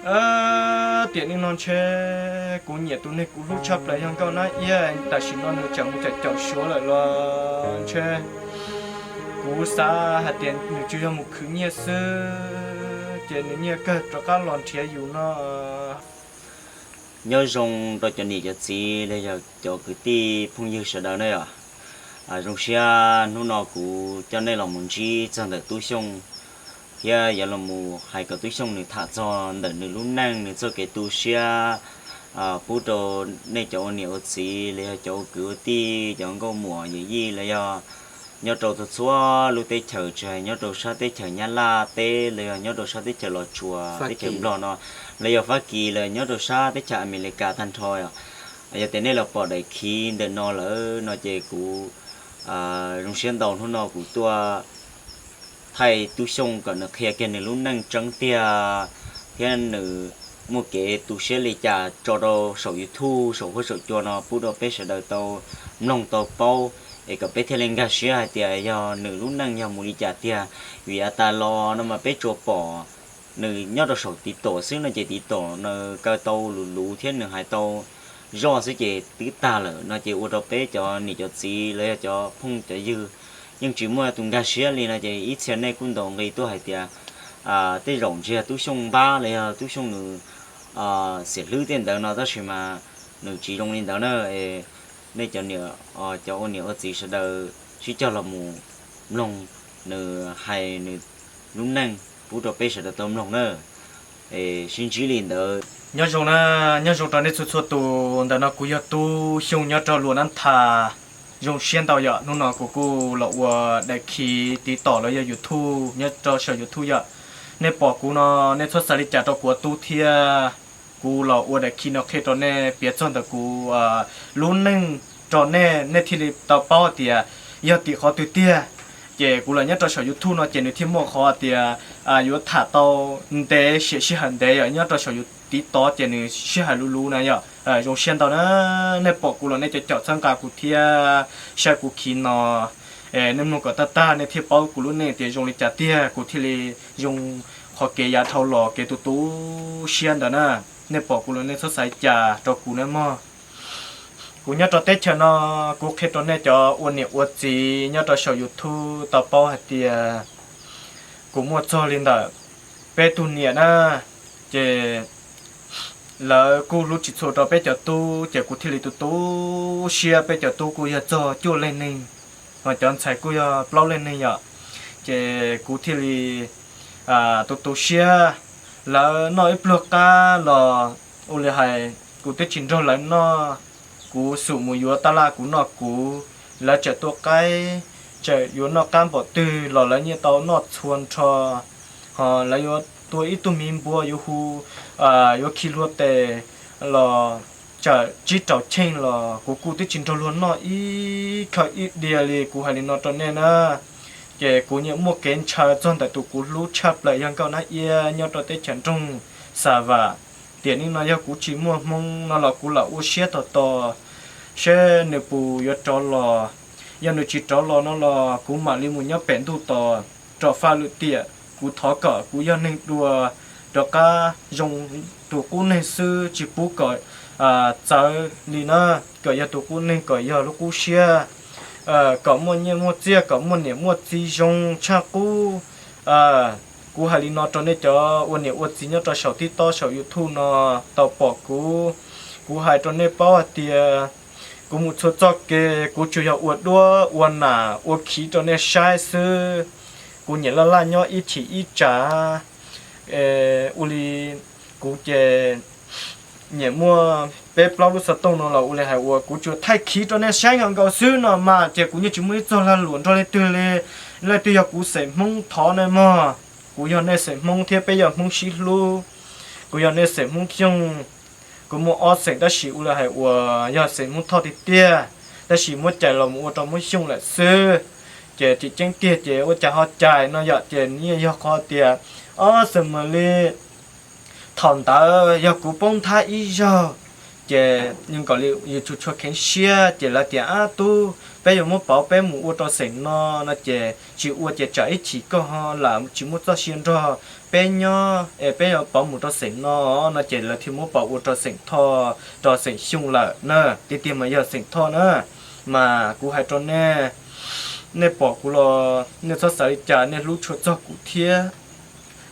Tiam neej no ntshe kuv nyiam tus neeg kuv hlub tshaj plaws yog Nkauj Nab Iab, tam sim no nws tseem mus caum caum Suav lawm los ntshe kuv xav hais tias nws tsuas yog mus khwv nyiaj xwb, ces nws nyiaj kawg rov qab los nrhiav yus no. Nyob zoo rau cov niam cov txiv los yog cov kwv tij phooj ywg sawv daws na yom. Zoo siab hnub no kuv coj nej los mus ntsib txog ntawm Tub Xyooj, thiab yuav los mus hais kom Tub Xyooj nws tham txog ntawm nws lub neej, nws txoj kev tu siab pub rau nej cov ua niam ua txiv los yog cov ua kwv ua tij, cov nkauj muam yawm yij los yog nyob rau txhua txhua lub teb chaws, tsis hais nyob rau sab teb chaws Nyab Laj teb los yog nyob rau sab teb chaws Los Tsuas, teb chaws Nplog no, los yog Fab Kis los nyob rau sab teb chaws Amelikas tag nrho. Yog tias nej los pom daim khiv ntawm no lawm no ces kuv zoo siab ntau hnub no kuv tuaj thaij Tub Xyooj kom nws qhia kiag nws lub neej tseeb tiag, thiab nws muaj kev tu siab li cas tso rau saum YouTube saum huab saum cua no pub rau peb sawv daws tau mloog tau paub, es kom peb thiaj li nkag siab hais tias yog nws lub neej yog mus li cas tiag. Vim yav tas los no mas peb tsuas pom nws nyob rau saum TikTok xwb no ces TikTok nws kaw tau luv luv thiab nws hais tau zoj xwb ces twb tag lawm no ces ua rau peb cov niam cov txiv los yog cov phooj cov ywg yeej tsis muaj tus nkag siab li no ces ib txhia nej kuj ntaus nqi tuaj hais tias tej zaum ntshe yog Tub Xyooj npab los yog Tub Xyooj nws xiam hlwb tej ntawd no, tab sis mas nws tsis zoo li ntawd na. Nej cov niam, cov ua niam ua txiv sawv daws sib cog los mus mloog nws hais nws lub neej pub rau peb sawv daws tau mloog na. Sib ntsib li ntawd. Nyob zoo na, nyob zoo rau nej txhua txhua tus. Ntawm no kuv yog Tub Xyooj nyob rau Luam Nab Thas. Zoo siab ntau yom, hnub no kuv kuj los ua daim khiv TikTok los yog YouTube nyob rau saum YouTube yom. Nej pom kuv no nej txhob xav li cas rau kuv ua tub thiab. Kuv los ua daim khiv no qhia rau nej piav txog ntawm kuv lub neej rau nej, nej thiaj li tau paub tias yog tim qhov twg tiag. Ces kuv los nyob rau saum YouTube no ces nws thiaj muaj qhov tias yuav tham tau ntev, siam sij hawm ntev yom, nyob rau saum TikTok ces nws sij hawm luv luv na yom. Zoo siab ntau na, nej pom kuv los nej caum caum txhawb nqa kuv thiab saib kuv khiv no, nej mloog kom tag tag nej thiaj paub kuv lub neej tias zoo li cas tiag, kuv thiaj li zoo qhov kev yav dhau los kev tu tu siab ntawd na. Nej pom kuv los nej txhob xav cas rau kuv na mog. Kuv nyob rau teb chaws no, kuv qhia rau nej cov ua niam ua txiv nyob rau saum YouTube tau paub hais tias kuv muaj txog li ntawm peb tug niam na, ces lawv kuj hlub tsis txhua rau peb cov tub, ces kuv thiaj li tu tu siab. Peb cov tub kuj yog txog cuaj leej neeg, ho cov ntxhais kuj yog plaub leej neeg yom, ces kuv thiaj li tu tu siab. Lawv noj ib pluag qab los ua li hais kuv twb tsis nrog lawv noj, kuv xum mus yuav taj laj kuv noj kuv, lawv tseem tua qaib, tseem yuav noj qab npaum twg los lawv nyiam tau noj txhua nrho. Ho lawv yuav tua ib tug miv npua yuav hu, yuav khi hlua tes los tseem tsib rau cheej los kuv kuj twb tsis nrog luag noj ib khawm ib diav li. Kuv hais li no rau nej na, ces kuv nyiam muaj kev ntshaw txog ntawm tus kuv hlub tshaj plaws yog Nkauj Nab Iab nyob rau teb chaws nroog Xa Vam. Tiam neej no yog kuv tsis muaj hmoo no los kuv lam ua siab tos tos seb nws puas yuav rov los. Yog nws tsis rov los no los kuv mam li mus nyob pem ntuj tos, rov faj lwm tiam. Kuv thov kom kuv yog neeg dua rov qab zoo tus qub neeg xwb, tsis pub kom txawv li na, kom yog tus qub neeg, kom yog lub qub siab, kom muaj nyiaj muaj txiaj, kom muaj niam muaj txiv zoo tshaj qub. Kuv hais li no rau nej cov ua niam ua txiv nyob rau saum TikTok saum YouTube no tau pom kuv. Kuv hais rau nej paub hais tias kuv mus txhua txoj kev kuv tsuas yog ua duab ua nam ua khiv rau nej saib xwb. Kuv nyiam laj laj nyob ib chim ib tsav. Ua li kuv ces nyiam muaj peb plaub lub xov tooj no los ua li hais uas kuv tsuas thaij khiv rau nej saib nkaus nkaus xwb no mas, ces kuv yeej tsis muaj ib txog lag luam nrog leej twg li. Leej twg yog kuv xeem Hmoob thov nej mog. Kuv yog nej xeem Hmoob thiab peb yog Hmoob sib hlub. Kuv yog nej xeem Hmoob Xyooj. Kuv muaj ob xeem tab sis ua li hais uas yog xeem Hmoob Thoj tiag tiag, tab sis muab cais los mus ua rau Hmoob Xyooj lawm xwb. Ces tseem ceeb tiag ces ua cas ho cais no yom, ces yeej yog qhov tias ob xeem mam li thaum ntawd yog kuv poob nthab ib zaug, ces yeej kom li yus tsuas tshua kheev siab, ces lawv tias ab tub, peb yuav muab pauv peb mus ua rau xeem no no, ces tsis ua ces tsam ib chim koj ho lam tsis muaj txoj sia nrog peb nyob es peb yuav pauv mus rau xeem no no ces lawv thiaj muab pauv ua rau xeem Thoj, rau xeem Xyooj lawm na. Tiag tiag mas yog xeem Thoj na. Mas kuv hais rau nej, nej pom kuv los nej txhob xav li cas, nej hlub tshua txog kuv thiab.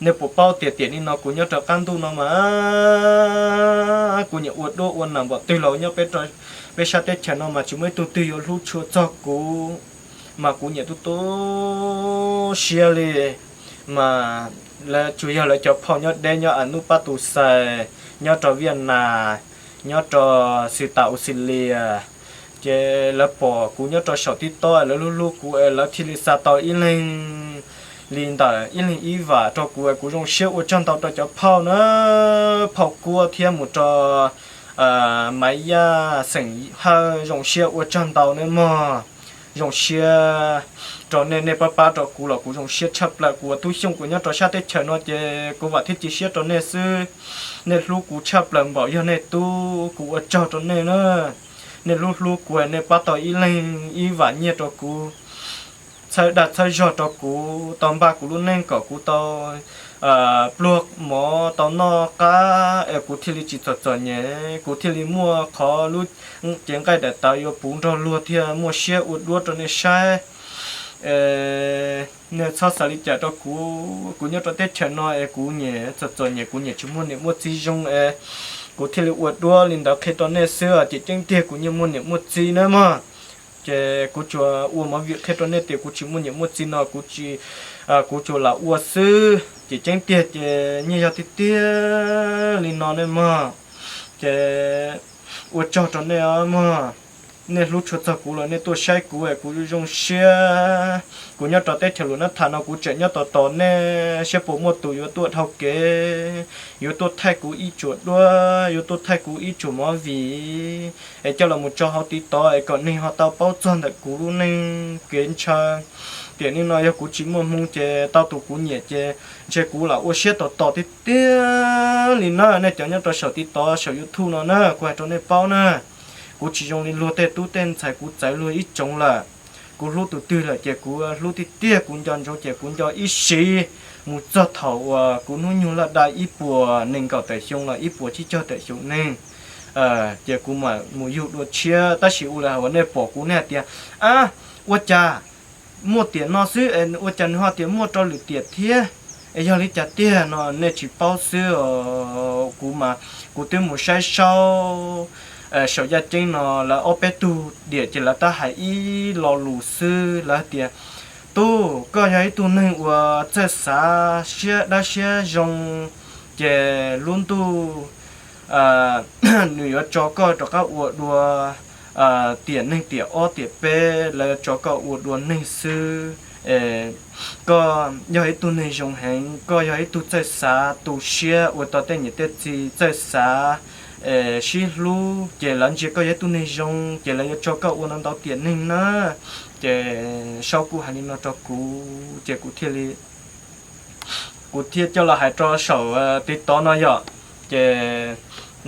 Nej puas paub tias tiam neej no kuv nyob rau qab ntuj no mas kuv nyiam ua duab ua nas npaum twg los nyob peb sab teb chaws no mas tsis muaj ib tug twg yuav hlub tshua txog kuv. Mas kuv nyiam tu tu siab li. Mas lawv tsuas yog lawv cov phauj nyob deb nyob a nub pab tus xais, nyob rau Viaj Nas, nyob rau xis tas Australia, ces lawv pom kuv nyob rau saum tib tob es lawv hlub hlub kuv es lawv thiaj li xa tau ib leeg li ntawm ib leeg ib vam rau kuv es kuv zoo siab ua tsaug ntau rau cov phauj na, phauj Kuab thiab mus rau Maiv Yaj xeem Hawj zoo siab ua tsaug ntau nej mog. Zoo siab rau nej, nej pab pab rau kuv los kuv zoo siab tshaj plaws. Kuv ua Tub Xyooj kuv nyob rau sab teb chaws no ces kuv vam thiab cia siab rau nej xwb. Nej hlub kuv tshaj plaws npaum yog nej tub, kuv ua tsaug rau nej na. Nej hlub hlub kuv, nej pab tau ib leeg ib vam nyiaj rau kuv, txhawb dag txhawb zog rau kuv, tau npaj kuv lub neej kom kuv tau pluag mov tau noj qab es kuv thiaj li tsis txom txom nyem, kuv thiaj li muaj qhov lub cev nqaij daim tawv yuav puv nrog luag thiaj muaj siab ua duab rau nej saib. Nej txhob xav li cas rau kuv, kuv nyob rau teb chaws no es kuv nyiam txom txom nyem, kuv nyiam tsis muaj niam muaj txiv zoo es kuv thiaj li ua duab li ntawd qhia rau nej xwb. Ces ceeb tiag kuv nyiam muaj niam muaj txiv na mog. Ces kuv tsuas ua movie qhia rau nej tias kuv tsis muaj niam muaj txiv no kuv tsuas lam ua xwb. Ces ceeb tiag ces nyiaj yog tiag tiag li no nej mog. Ces ua tsaug rau nej mog. Nej hlub tshua txog kuv los nej tuaj saib kuv es kuv zoo siab. Kuv nyob rau teb chaws Lus Nab Thas no kuv tseem nyob tos tos nej saib puas muaj tus yuav tuaj dhau kev, yuav tuaj thaij kuv ib tsuam duab, yuav tuaj thaij kuv ib tsuam movie es coj los mus tso hauv TikTok es kom neeg ho tau paub txog ntawm kuv lub neej kev ntshaw. Tiam neej no yog kuv tsis muaj hmoo ces tau tus kuv nyiam ces ntshe kuv lam ua siab tos tos tiag tiag li na. Nej cov nyob rau saum TikTok saum YouTube no na, kuv hais rau nej paub na, kuv tsis zoo li luag tej tub tej ntxhais, kuv txawv luag ib tsoom lawm. Kuv hlub tus twg lawm ces kuv hlub tiag tiag, kuv nco ntsoov ces kuv nco ib siv mus txog thaum uas kuv hnub nyoog laj dai ib puas nees nkaum tawm xyoo los ib puas tsib caug tawm xyoo neeg, ces kuv mam mus yug dua tshiab. Tab sis ua li hais uas nej pom kuv nej hais tias, ab, ua cas muaj tiam no xwb es ua cas nws ho tias muaj rau lwm tiam thiab, es yog li cas tiag no nej tsis paub xwb os. Kuv mas kuv twb mus saib saub saum yaj ceeb no lawv ob peb tug diam ces lawv tab hais ib lo lus xwb, lawv tias, tub, koj yog ib tug neeg uas txawj xav siab dab siab zoo, ces lub ntuj nws yuav tso koj rov qab ua dua tiam neeg tiam ob tiam peb, lawv yuav tso koj ua dua neeg xwb. Koj yog ib tug neeg zoo heev, koj yog ib tug txawj xav tu siab ua tau tej niam tej txiv, txawj xav sib hlub, ces lawv ntsia koj yog ib tug neeg zoo ces lawv yuav tso koj ua ntau ntau tiam neeg na. Ces saub kuj hais li no rau kuv ces kuv thiaj li kuv thiaj coj los hais rau saum TikTok no yom. Ces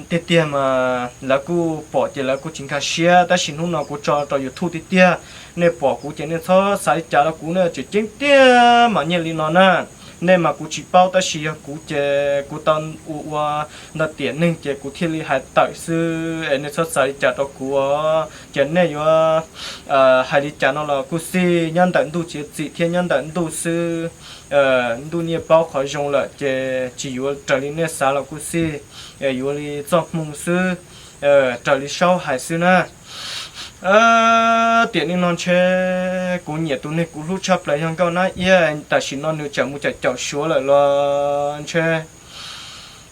tiag tiag mas lawv kuj pom ces lawv kuj tsis nkag siab, tab sis hnub no kuv tso rau YouTube tiag tiag, nej pom kuv ces nej txhob xav li cas rau kuv na, tseem ceeb tiag mas nyiaj li no na. Nej mas kuv tsis paub, tab sis yog kuv ces kuv tau ua ua ntau tiam neeg ces kuv thiaj li hais tawm xwb es nej txhob xav li cas rau kuv. Ces nej yuav hais li cas no los kuj xij, nyob ntawm ntuj txiav txim thiab nyob ntawm ntuj xwb. Ntuj niaj paub qhov zoo lawm ces tsis yuav raws li nej xav los kuj xij, yuav li txoj hmoo xwb, raws li saub hais xwb na. Tiam neej no ntshe kuv nyiam tus neeg kuv hlub tshaj plaws yog Nkauj Nab Iab, tam sim no nws tseem mus caum caum Suav lawm los ntshe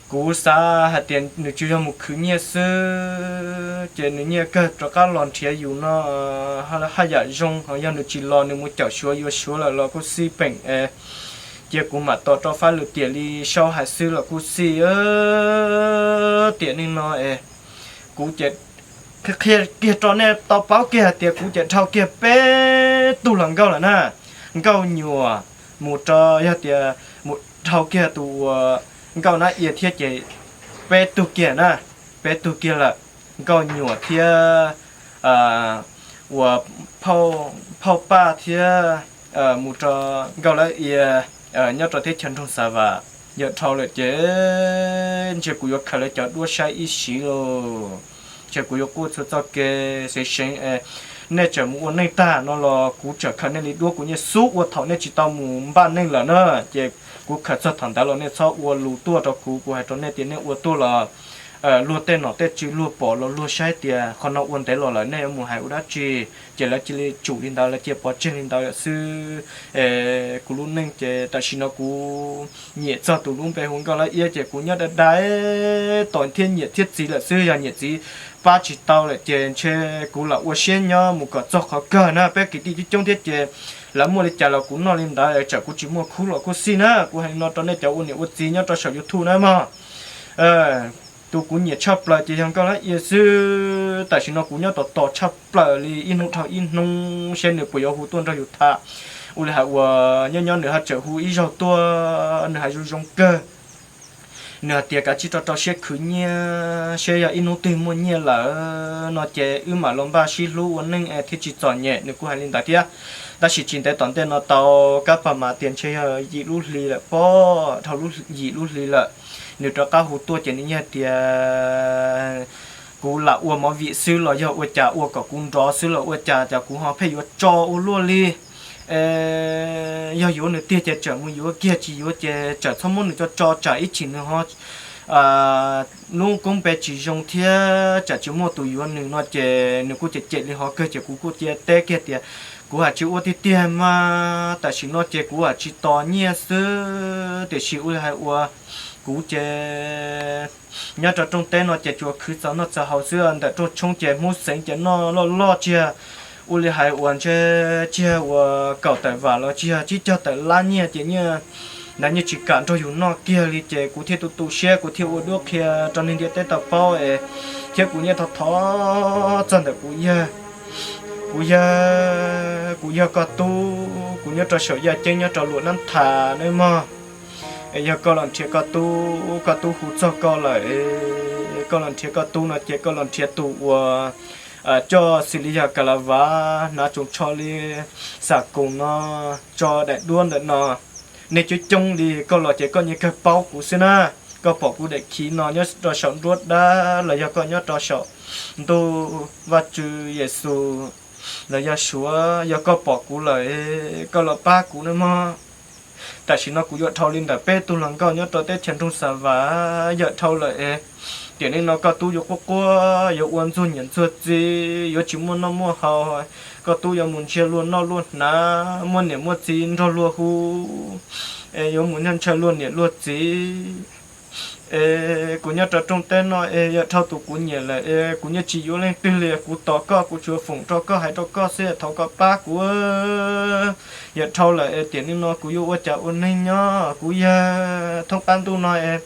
kuv xav hais tias nws tsuas yog mus khwv nyiaj xwb, ces nws nyiaj kawg rov qab los nrhiav yus no haj yam zoo. Ho yog nws tsis los, nws mus caum Suav yuav Suav lawm los kuj xij peem es, cia kuv mam tos rau fab lwm tiam li saub hais xwb los kuj xij. Tiam neej no es kuv ces qhia kiag rau nej tau paub kiag hais tias kuv ces dhau kiag peb tug hluas nkauj lawm na. Nkauj Nyuam mus rau, yog tias mus dhau kiag tus uas Nkauj Nab Iab thiab ces peb tug kiag na, peb tug kiag lawm. Nkauj Nyuam thiab uas Phauj Paj thiab mus rau Nkauj Nab Iab nyob rau teb chaws nroog Xav Vam. Yog dhau lawm ces ntshe kuv yuav khaws lawv cov duab saib ib sim lauj. Ntshe kuv yuav quaj txhua txoj kev seev seev es nej tseem mus ua neej tag no los kuv tseem khaws nej li duab kuv nyiaj xub ua thaum nej tsis tau mus npaj neej lawm na. Ces kuv khaws txog thaum ntawd los nej txhob ua lus tuaj rau kuv, kuv hais rau nej tias nej ua tuaj los luag tej nom tej tswv luag pom los luag saib tias qhov no ua ntev los lawm nej yuav mus hais ua dab tsi. Ces lawv cia li tsum li ntawd, lawv cia li pov tseg li ntawd lawm xwb. Kuv lub neej ces tam sim no kuv nyiam txog tus lub npe hu Nkauj Lab Iab ces kuv nyob dai dai tos thiab nyiam thiab txiv lawm xwb. Yog nyiam txiv pab tsis tau lawm ces ntshe kuv lam ua siab nyob mus kom txog qhov kawg na peb kwv tij coob coob thiab ces lawv muaj li cas los kuv noj li ntawd, tsam kuv tsis muaj khub los kuj xij na. Kuv hais li no rau nej cov ua niam ua txiv nyob rau saum YouTube na mog. Tus kuv nyiam tshaj plaws ces yog Nkauj Lab Iab xwb. Tam sim no kuv nyob tos tos tshaj plaws li ib hnub dhau ib hnub seb nws puas yuav hu tuaj nrog yus tham. Ua li hais uas nyob nyob nws ho tseem hu ib zaug tuaj, nws hais zoo zoo kawg. Nws hais tias kav tsij rau rau siab khwv nyiaj seb yog ib hnub twg muaj nyiaj lawm no ces wb mam los npaj sib hlub ua neej es thiaj tsis txom nyem, nws kuj hais li ntawd thiab. Tab sis tsis ntev tom ntej no tau kab pag mas tias ntshe yog yim lub hli lawm pob, dhau yim lub hli lawm, nws rov qab hu tuaj ces nws yeej hais tias kuv lam ua movie xwb los yog ua cas, ua kom kuv nrov xwb los ua cas, cas kuv ho pheej yuav tso ua luaj li. Yog yuav nws tiag ces tseem mus yuav kiag, tsis yuav ces tseem txhob muab nws tso tso tsam ib chim nws ho lub koob npe tsis zoo thiab tsam tsis muaj tus yuav nws no ces nws kuj cem cem li hov kawg ces kuv kuj cia teb kiag tias kuv hais tsis ua tiag tiag mas tam sim no ces kuv hais tsis tos nyiaj xwb. Tiam sis ua li hais uas kuv ces nyob rau rooj teb no ces tsuas khwv txaus noj txaus haus xwb, ntawm rooj tshoob ces hmub xeev ces noj loj loj tsis yog, ua li hais uas ntshe tsis yog uas kaum tawm vam los tsis yog tsib caug tawm lab nyiaj ces nyiaj ntawd nyiaj tsis kam nrog yus noj kiag li ces kuv thiaj tu tu siab, kuv thiaj ua duab qhia rau neeg ntiaj teb tau paub es thiab kuv nyiaj thov thov txog ntawm kuv yawg. Kuv yawg, kuv yog koj tub, kuv nyob rau saum yaj ceeb nyob rau Luam Nab Thas nawb mog. Es yog koj los nrhiav koj tub, koj tub hu txog koj lawm, koj los nrhiav koj tub no ces koj los nrhiav tus uas coj xws li yog kas las vas hnav tsoos tsho li xam koos no, tso daim duab ntawm no. Nej coob coob li, koj los ces koj nyias kawg paub kuv xwb na. Koj pom kuv daim khiv no nyob rau saum nruab dab los yog koj nyob rau saum ntuj Vaj Tswv Yexus los yog Suav, yog koj pom kuv lawm, koj los pab kuv nawb mog. Tam sim no kuv yuav dhau li ntawm peb tug hluas nkauj nyob rau teb chaws nroog Xa Vas, yawm dhau lawm es tiam neej no koj tub yuav quaj quaj, yuav ua ntxuag niam ntxuag txiv, yuav tsis muaj noj muaj haus, koj tub yuav mus ntsia luag noj luag hnav, muaj niam muaj txiv nrog luag hu, es yuav mus ntshaw luag niam luag txiv. Es kuv nyob rau rooj teb no es yawm dhau tus kuv nyiam lawm es kuv nyiaj tsis yuav leej twg li, kuv tos koj, kuv tsuas foom rau koj, hais rau koj xwb, thov koj pab kuv. Yawm dhau lawm es tiam neej no kuv yuav ua cas ua neej nyob, kuv yawg, thoob qab ntuj no es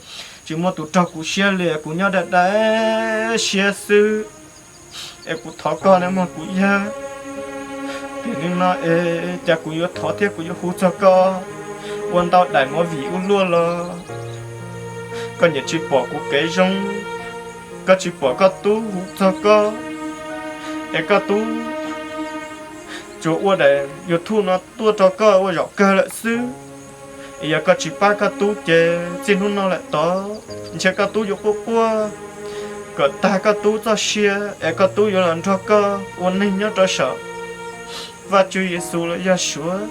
tsis muaj tus raug kuv siab li, kuv nyob dai dai siab xwb. Es kuv thov koj nawb mog kuv yawg. Tiam neej no es cas kuv yuav thov thiab kuv yuav hu txog koj ua ntau daim movie ua luaj los koj niam tsis pom kuv kev zoo, koj tsis pom koj tub hu txog koj, es koj tub tsuas ua daim YouTube no tuaj rau koj ua zaum kawg lawm xwb. Yog koj tsis pab koj tub ces txij hnub no lawm tod ntshe koj tub yuav quaj quaj kom tag koj tub txoj sia, es koj tub yuav los nrog koj ua neeg nyob rau saum Vaj Tswv Yexus los yog Suav,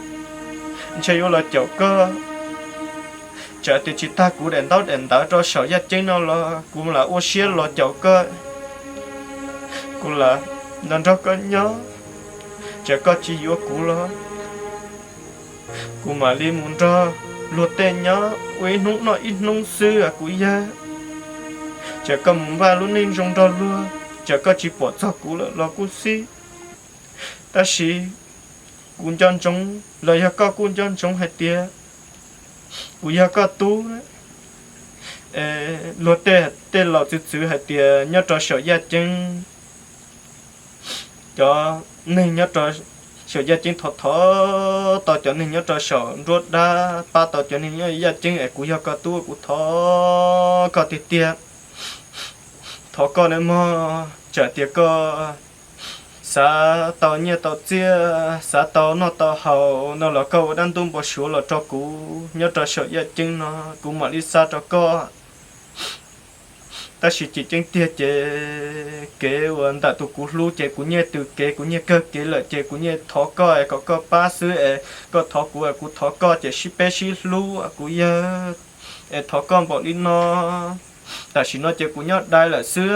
ntshe yuav los caum koj. Tsam tias tsis tag kuv daim ntaub daim ntawv rau saum yaj ceeb no los kuv lam ua siab los caum koj, kuv lam los nrog koj nyob. Tsam koj tsis yuav kuv los kuv mam li mus nrog luag tej nyob ua ib hnub noj ib hnub xwb kuv yawg. Tsam koj mus npaj lub neej zoo nrog luag, tsam koj tsis pom txog kuv lawm los kuj xij. Tab sis kuv nco ntsoov los yog koj kuj nco ntsoov hais tias kuv yog koj tub. Luag tej, tej laus txwv txwv hais tias nyob rau saum yaj ceeb, cov neeg nyob rau saum yaj ceeb thov thov tau cov neeg nyob rau saum nruab dab, pab tau cov neeg nyob yaj ceeb es kuv yog koj tub kuv thov koj tiag tiag. Thov koj nawb mog, tsam tias koj xav tau nyiaj tau txiaj, xav tau noj tau haus no los koj ua dab ntub npau suav los rau kuv nyob rau saum yaj ceeb no, kuv mam li xa rau koj. Tab sis ces ceeb tiag ces kev uas ntawm tus kuv hlub ces kuv nyiaj tws kev, kuv nyiaj kawg kev lawm ces kuv nyiaj thov koj es kom koj pab xwb es koj thov kuv es kuv thov koj ces sib peb sib hlub kuv yawg, es thov koj npaum li no. Tam sim no ces kuv nyob dai lawm xwb,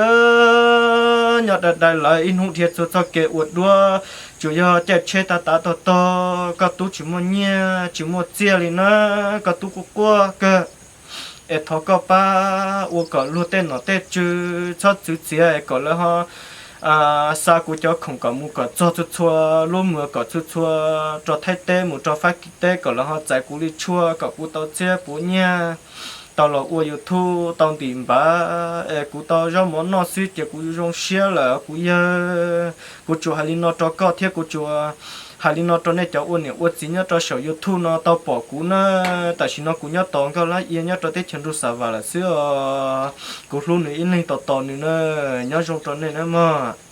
nyob dai dai lawm ib hnub dhia txhua txoj kev ua duab, tsuas yog caij tsheb tav tav tog tog, koj tub tsis muaj nyiaj tsis muaj txiaj li na, koj tub quaj quaj kawg. Es thov koj pab ua kom luag tej nom tej tswv txhob txwv txiav es kom lawv ho xa kuv cov khoom kom mus kom txog txhua txhua lub mws, kom txhua txhua rau Thaib teb mus rau Fab Kis teb kom lawv ho txais kuv li tshuaj kom kuv tau txiab puav nyiaj, tau los ua YouTube tau ntim npav es kuv tau zaub mov noj xwb ces kuv zoo siab lawm kuv yawg. Kuv tsuas hais li no rau koj thiab kuv tsuas hais li no rau nej cov ua niam ua txiv nyob rau saum YouTube no tau pom kuv na. Tam sim no kuv nyob tos Nkauj Lab Ia nyob rau teb chaws Nruj Xa Vas lawm xwb os. Kuv hlub nws ib leeg tos tos nws na. Nyob zoo rau nej na mog.